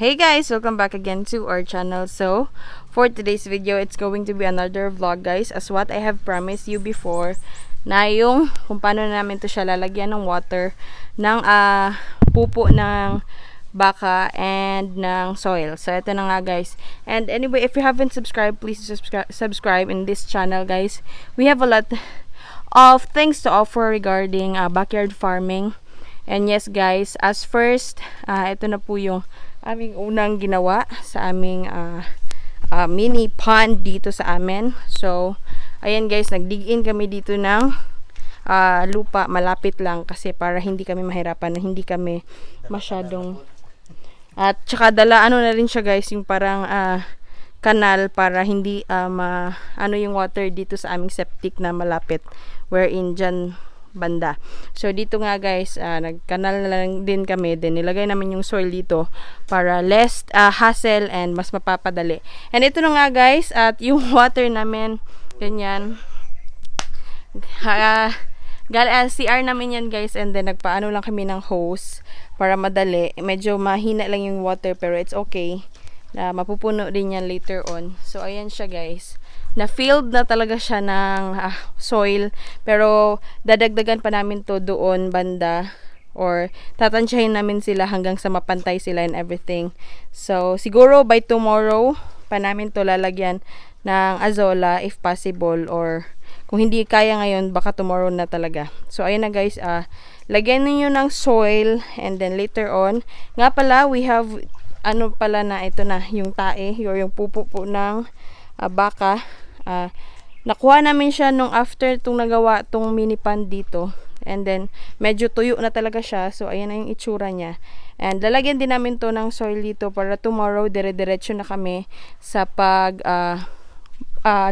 Hey guys, welcome back again to our channel. So, for today's video, it's going to be another vlog guys, as what I have promised you before, na yung kung paano namin to siya lalagyan ng water ng pupo ng baka and ng soil. So, ito na nga guys. And anyway, if you haven't subscribed, please subscribe in this channel guys. We have a lot of things to offer regarding backyard farming. And yes guys, as first, ito na po yung aming unang ginawa sa aming mini pond dito sa amin. So, ayan guys, nag-dig in kami dito ng lupa, malapit lang kasi para hindi kami mahirapan, hindi kami masyadong at saka ano na rin siya guys, yung parang kanal para hindi ano yung water dito sa aming septic na malapit, wherein dyan banda. So dito nga guys, nagkanal na lang din kami, then nilagay namin yung soil dito para less hassle and mas mapapadali. And ito na nga guys, at yung water namin ganyan, CR namin yan guys, and then nagpaano lang kami ng hose para madali. Medyo mahina lang yung water pero it's okay, mapupuno din yan later on. So ayan siya guys, na filled na talaga siya ng soil, pero dadagdagan pa namin to doon banda, or tatansyahin namin sila hanggang sa mapantay sila and everything. So siguro by tomorrow pa namin to lalagyan ng azola if possible, or kung hindi kaya ngayon baka tomorrow na talaga. So ayun na guys, lagyan niyo ng soil, and then later on nga pala we have ano pala na ito na yung tae or yung pupo po ng baka. Nakuha namin siya nung after itong nagawa itong mini pond dito, and then medyo tuyo na talaga siya. So ayan na yung itsura niya, and lalagyan din namin to ng soil dito para tomorrow dire-diretso na kami sa pag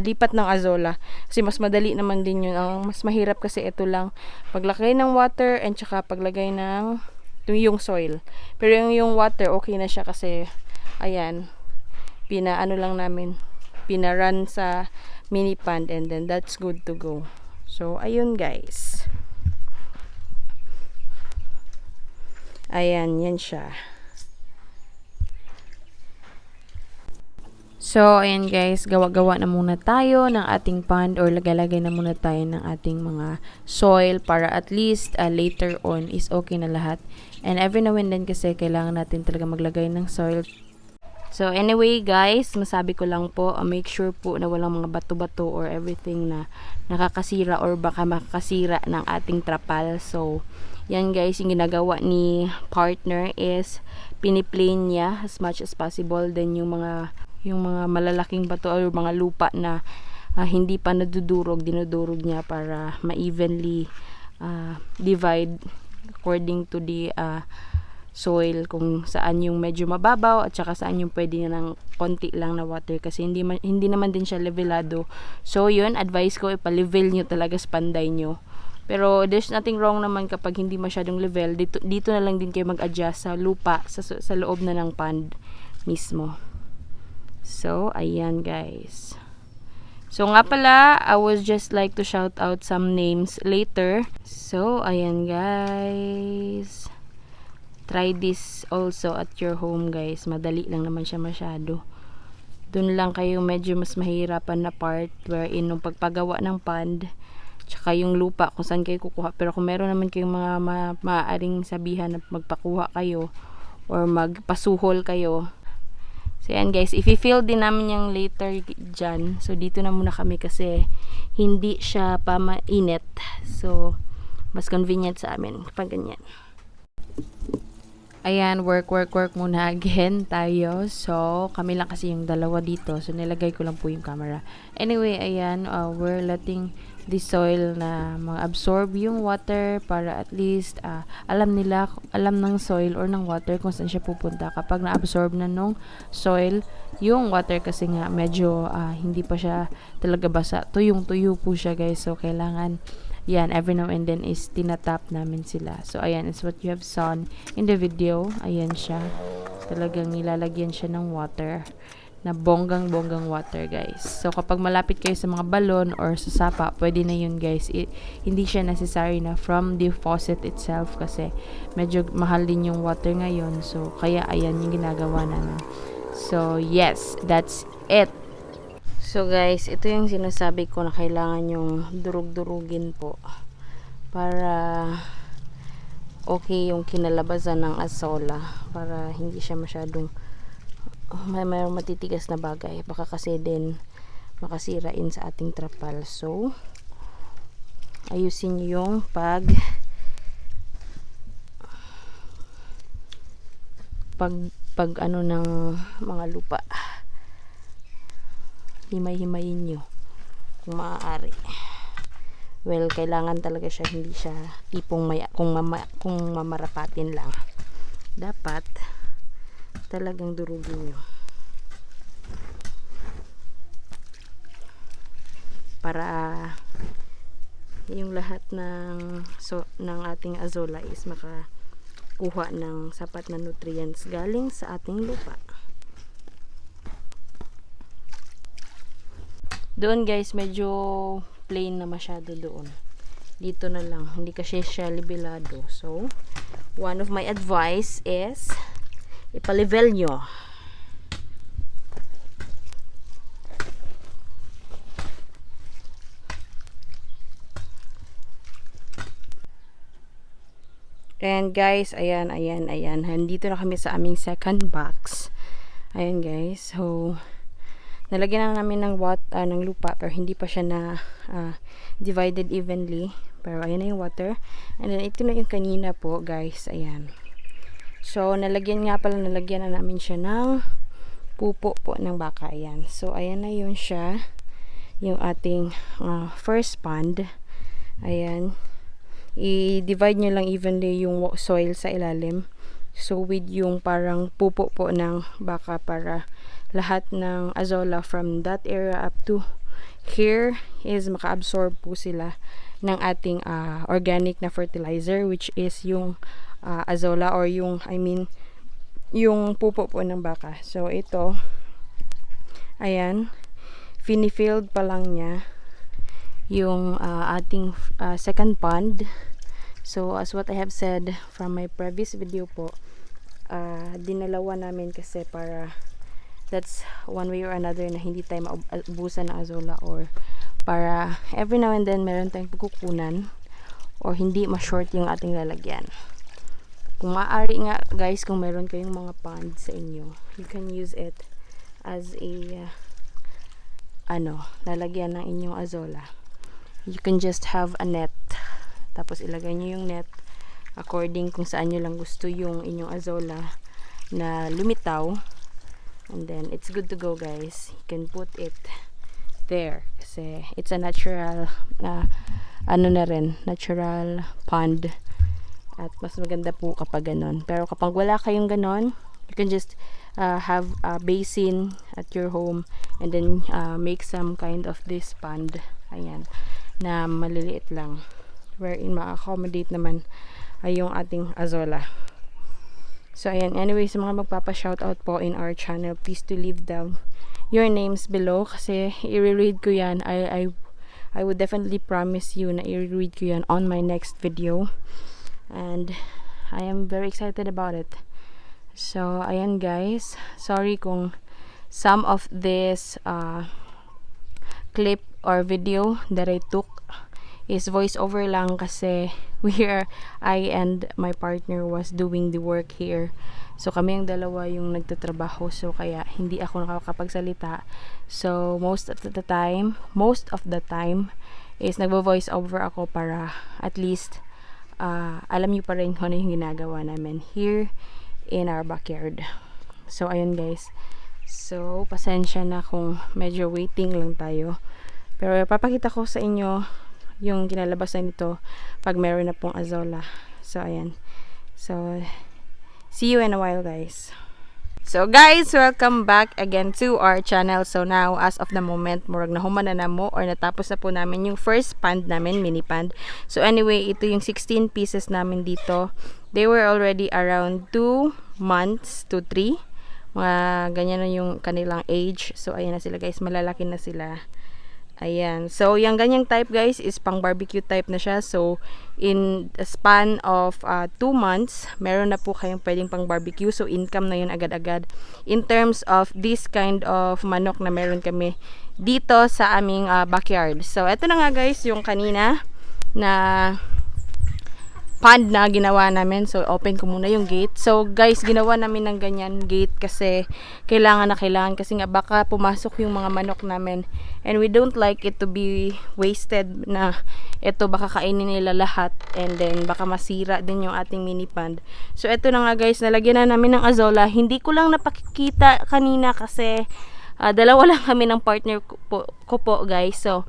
lipat ng azola, kasi mas madali naman din yun. Ang mas mahirap kasi ito lang, paglagay ng water and saka paglagay ng yung soil. Pero yung water okay na siya kasi ayan, pinaano lang namin, pinarun sa mini pond, and then that's good to go. So ayun guys, ayan, yan siya. So ayan guys, gawa-gawa na muna tayo ng ating pond, or lagay-lagay na muna tayo ng ating mga soil para at least later on is okay na lahat. And every now and then kasi kailangan natin talaga maglagay ng soil. So anyway guys, masabi ko lang po, make sure po na walang mga bato-bato or everything na nakakasira or baka makakasira ng ating trapal. So yan guys, yung ginagawa ni partner is piniplane niya as much as possible. Then yung mga malalaking bato or mga lupa na hindi pa nadudurog, dinudurog niya para ma-evenly divide according to the soil, kung saan yung medyo mababaw at saka saan yung pwede na ng konti lang na water, kasi hindi naman din siya levelado. So yun, advice ko, ipa-level nyo talaga sa panday nyo. Pero there's nothing wrong naman kapag hindi masyadong level. Dito na lang din kayo mag-adjust sa lupa sa loob na ng pond mismo. So ayan guys. So nga pala, I was just like to shout out some names later. So ayan guys, try this also at your home guys. Madali lang naman siya masyado. Dun lang kayo medyo mas mahirapan na part, wherein nung pagpagawa ng pond tsaka yung lupa kung saan kayo kukuha. Pero kung meron naman kayong mga maaaring sabihan na magpakuha kayo or magpasuhol kayo. So yan guys, i-fill din namin yung later dyan. So dito na muna kami kasi hindi siya pa mainit. So mas convenient sa amin pag ganyan. Ayan, work muna again tayo. So kami lang kasi yung dalawa dito, so nilagay ko lang po yung camera. Anyway, ayan, we're letting the soil na mag-absorb yung water para at least alam ng soil or ng water kung saan siya pupunta kapag na-absorb na nung soil yung water, kasi nga medyo hindi pa siya talaga basa, tuyong-tuyo po siya guys. So kailangan yan, every now and then is tinatap namin sila. So ayan, is what you have seen in the video. Ayan siya, talagang nilalagyan siya ng water na bonggang-bonggang water, guys. So, kapag malapit kayo sa mga balon or sa sapa, pwede na yun, guys. Hindi siya necessary na from the faucet itself kasi medyo mahal din yung water ngayon. So, kaya ayan yung ginagawa namin. So, yes, that's it. So, guys, ito yung sinasabi ko na kailangan yung durug-durugin po para okay yung kinalabasan ng azola, para hindi siya masyadong mayroong matitigas na bagay, baka kasi din makasirain sa ating trapal. So ayusin nyo yung pag ano ng mga lupa, himay-himayin nyo kung maaari. Well, kailangan talaga siya, hindi siya tipong kung mamarapatin lang. Dapat talagang durugin nyo para yung lahat ng ating azola is makakuha ng sapat na nutrients galing sa ating lupa. Doon, guys, medyo plain na masyado doon. Dito na lang, hindi kasi siya libilado. So, one of my advice is ipalevel nyo. And guys, ayan. Nandito na kami sa aming second box. Ayan, guys. So, nalagyan na namin ng lupa, pero hindi pa siya na divided evenly. Pero ayan na yung water. And then ito na yung kanina po, guys. Ayan. So, nalagyan na namin siya ng pupo po ng baka. Ayan. So, ayan na yun siya. Yung ating first pond. Ayan. I-divide nyo lang evenly yung soil sa ilalim. So, with yung parang pupo po ng baka para lahat ng azola from that area up to here is maka-absorb po sila ng ating organic na fertilizer, which is yung azola or yung pupo po ng baka. So, ito, ayan, fini-filled pa lang niya yung ating second pond. So, as what I have said from my previous video po, dinalawa namin kasi para that's one way or another na hindi tayo maubusan ng azola, or para every now and then meron tayong pagkukunan or hindi ma-short yung ating lalagyan. Kung maaari nga, guys, kung meron kayong mga pond sa inyo, you can use it as a lalagyan ng inyong azola. You can just have a net, tapos ilagay nyo yung net according kung saan nyo lang gusto yung inyong azola na lumitaw, and then it's good to go, guys. You can put it there kasi it's a natural natural pond, at mas maganda po kapag ganon. Pero kapag wala kayong ganon, you can just have a basin at your home and then make some kind of this pond, ayan, na maliliit lang, wherein ma-accommodate naman ay yung ating azola. So, ayan, anyway, sa mga magpapa-shoutout po in our channel, please to leave down your names below kasi i-read ko yan. I would definitely promise you na i-read ko yan on my next video, and I am very excited about it. So, ayan, guys, sorry kung some of this clip or video that I took is voice over lang kasi I and my partner was doing the work here. So, kami ang dalawa yung nagtatrabaho. So, kaya hindi ako nakakapagsalita. So, most of the time is nagvo-voice over ako para at least alam niyo pa rin kung ano yung ginagawa namin here in our backyard. So, ayun, guys. So, pasensya na kung medyo waiting lang tayo. Pero, papakita ko sa inyo yung kinalabasan nito pag meron na pong azola. So, ayan. So, see you in a while, guys. So, guys, welcome back again to our channel. So, now, as of the moment, murag na humana na mo or natapos na po namin yung first pond namin, mini pond. So, anyway, ito yung 16 pieces namin dito. They were already around 2 months to 3 mga ganyan na yung kanilang age. So ayan na sila guys, malalaki na sila. Ayan. So, yung ganyang type guys is pang barbecue type na siya. So, in a span of 2 months, meron na po kayong pwedeng pang barbecue. So, income na yun agad-agad. In terms of this kind of manok na meron kami dito sa aming backyard. So, eto na nga guys, yung kanina na pond na ginawa namin. So, open ko muna yung gate. So, guys, ginawa namin ng ganyan gate kasi kailangan kasi nga baka pumasok yung mga manok namin. And we don't like it to be wasted na ito baka kainin nila lahat and then baka masira din yung ating mini pond. So, ito na nga guys, nalagyan na namin ng azola. Hindi ko lang napakikita kanina kasi dalawa lang kami ng partner ko po guys. So,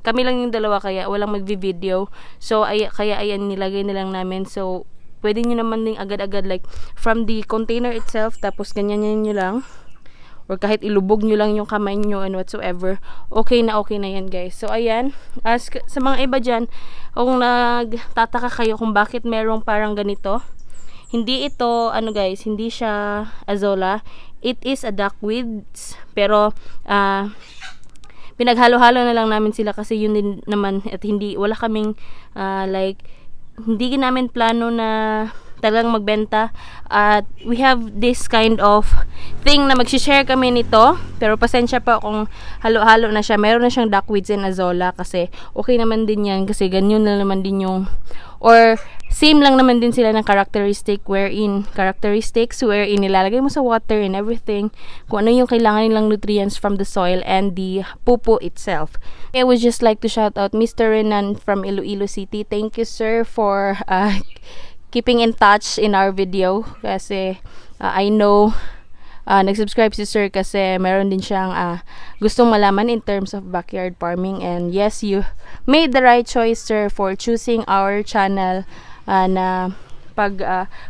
kami lang yung dalawa kaya walang magvi-video. So kaya ayan nilagay na lang namin. So pwede niyo naman ding agad-agad like from the container itself tapos ganyan niyo lang or kahit ilubog niyo lang yung kamay niyo and whatsoever. Okay na yan guys. So ayan, as sa mga iba diyan, kung nagtataka kayo kung bakit merong parang ganito, hindi ito ano guys, hindi siya azola. It is a duckweeds pero pinaghalo-halo na lang namin sila kasi yun din naman at hindi wala kaming like hindi namin plano na talagang magbenta at we have this kind of thing na magsi-share kami nito pero pasensya pa kung halo-halo na siya. Meron na siyang duckweeds and azola kasi okay naman din yan kasi ganyan na naman din yung or same lang naman din sila ng characteristics wherein nilalagay mo sa water and everything kung ano yung kailangan nilang nutrients from the soil and the pupo itself. I would just like to shout out Mr. Renan from Iloilo City. Thank you sir for keeping in touch in our video kasi I know nag-subscribe si sir kasi meron din siyang gustong malaman in terms of backyard farming and yes, you made the right choice sir for choosing our channel na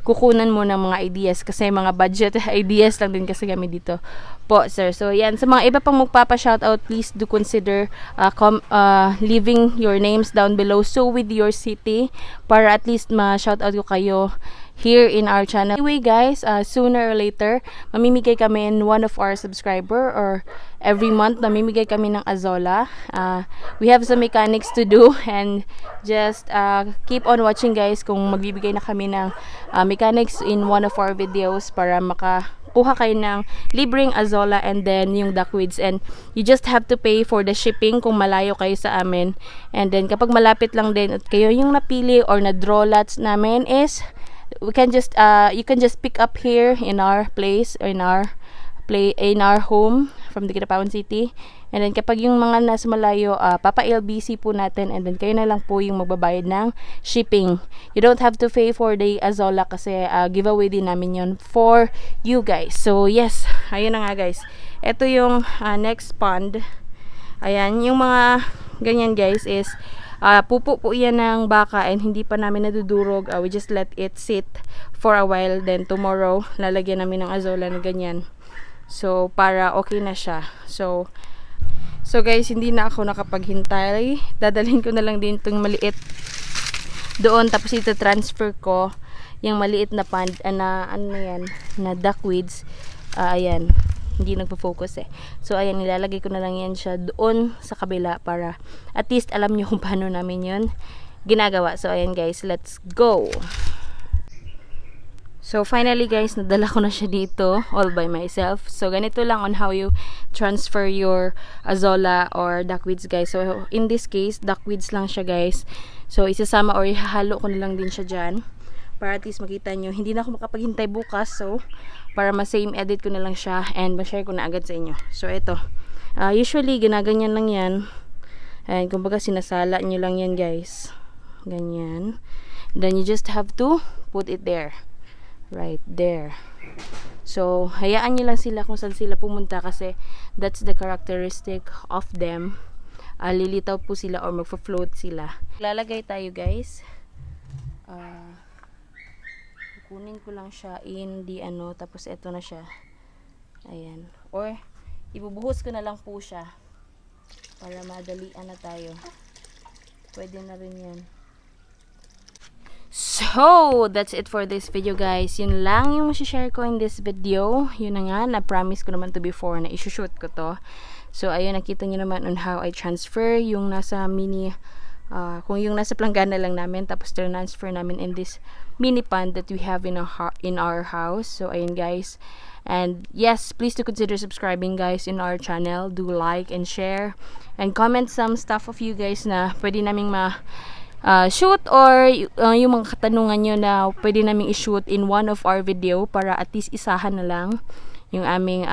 kukunan mo ng mga ideas kasi mga budget ideas lang din kasi kami dito po sir. So yan, sa mga iba pang magpapa-shoutout, please do consider leaving your names down below so with your city para at least ma-shoutout ko kayo here in our channel. Anyway guys, sooner or later mamimigay kami in one of our subscriber or every month mamimigay kami ng azola. We have some mechanics to do and just keep on watching guys kung magbibigay na kami ng mechanics in one of our videos para makakuha kayo ng libreng azola and then yung duckweeds and you just have to pay for the shipping kung malayo kayo sa amin and then kapag malapit lang din at kayo yung napili or na draw lots namin is we can just you can just pick up here in our place or in our home from the Kidapawan City and then kapag yung mga nasa malayo papa-LBC po natin and then kayo na lang po yung magbabayad ng shipping. You don't have to pay for the azola kasi giveaway din namin yun for you guys. So yes, ayun na nga guys, ito yung next pond. Ayan, yung mga ganyan guys is pupo po yan ng baka and hindi pa namin nadudurog. We just let it sit for a while then tomorrow lalagyan namin ng azola na ganyan. So para okay na siya. So guys, hindi na ako nakapaghintay. Dadalhin ko na lang din itong maliit doon tapos ito transfer ko yung maliit na pond na ano na yan na duckweeds. Ayan, hindi nagpo-focus eh. So ayan, nilalagay ko na lang yan siya doon sa kabila para at least alam nyo kung paano namin yun ginagawa. So ayan guys, let's go. So finally guys, nadala ko na siya dito all by myself. So ganito lang on how you transfer your azola or duckweeds guys. So in this case, duckweeds lang siya guys. So isasama or ihahalo ko na lang din siya dyan para at least makita nyo. Hindi na ako makapaghintay bukas. So para ma-same edit ko na lang siya and ma-share ko na agad sa inyo. So ito, usually ginaganyan lang yan and kumbaga sinasala nyo lang yan guys, ganyan. Then you just have to put it there, right there. So hayaan nyo lang sila kung saan sila pumunta kasi that's the characteristic of them. Lilitaw po sila or magfa-float sila. Lalagay tayo guys. Kunin ko lang siya in the ano, tapos eto na siya. Ayan. Or ibubuhos ko na lang po siya para madalian na tayo. Pwede na rin yan. So, that's it for this video guys. Yun lang yung share ko in this video. Yun na nga, na-promise ko naman to before na isushoot ko to. So, ayun, nakita nyo naman on how I transfer yung nasa mini, kung yung nasa planggana lang namin, tapos transfer namin in this mini pond that we have in our house. So, ayun guys. And yes, please do consider subscribing guys in our channel. Do like and share. And comment some stuff of you guys na pwede naming shoot or yung mga katanungan nyo na pwede naming i-shoot in one of our video para at least isahan na lang yung aming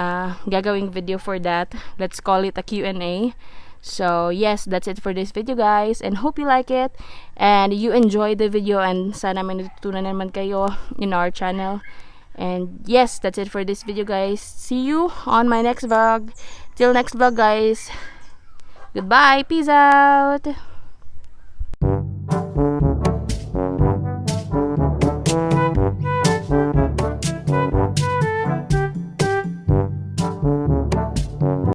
gagawing video for that. Let's call it a Q&A. So yes, that's it for this video guys, and hope you like it and you enjoy the video, and sana may natutunan naman kayo in our channel. And yes, that's it for this video guys. See you on my next vlog. Till next vlog guys. Goodbye. Peace out.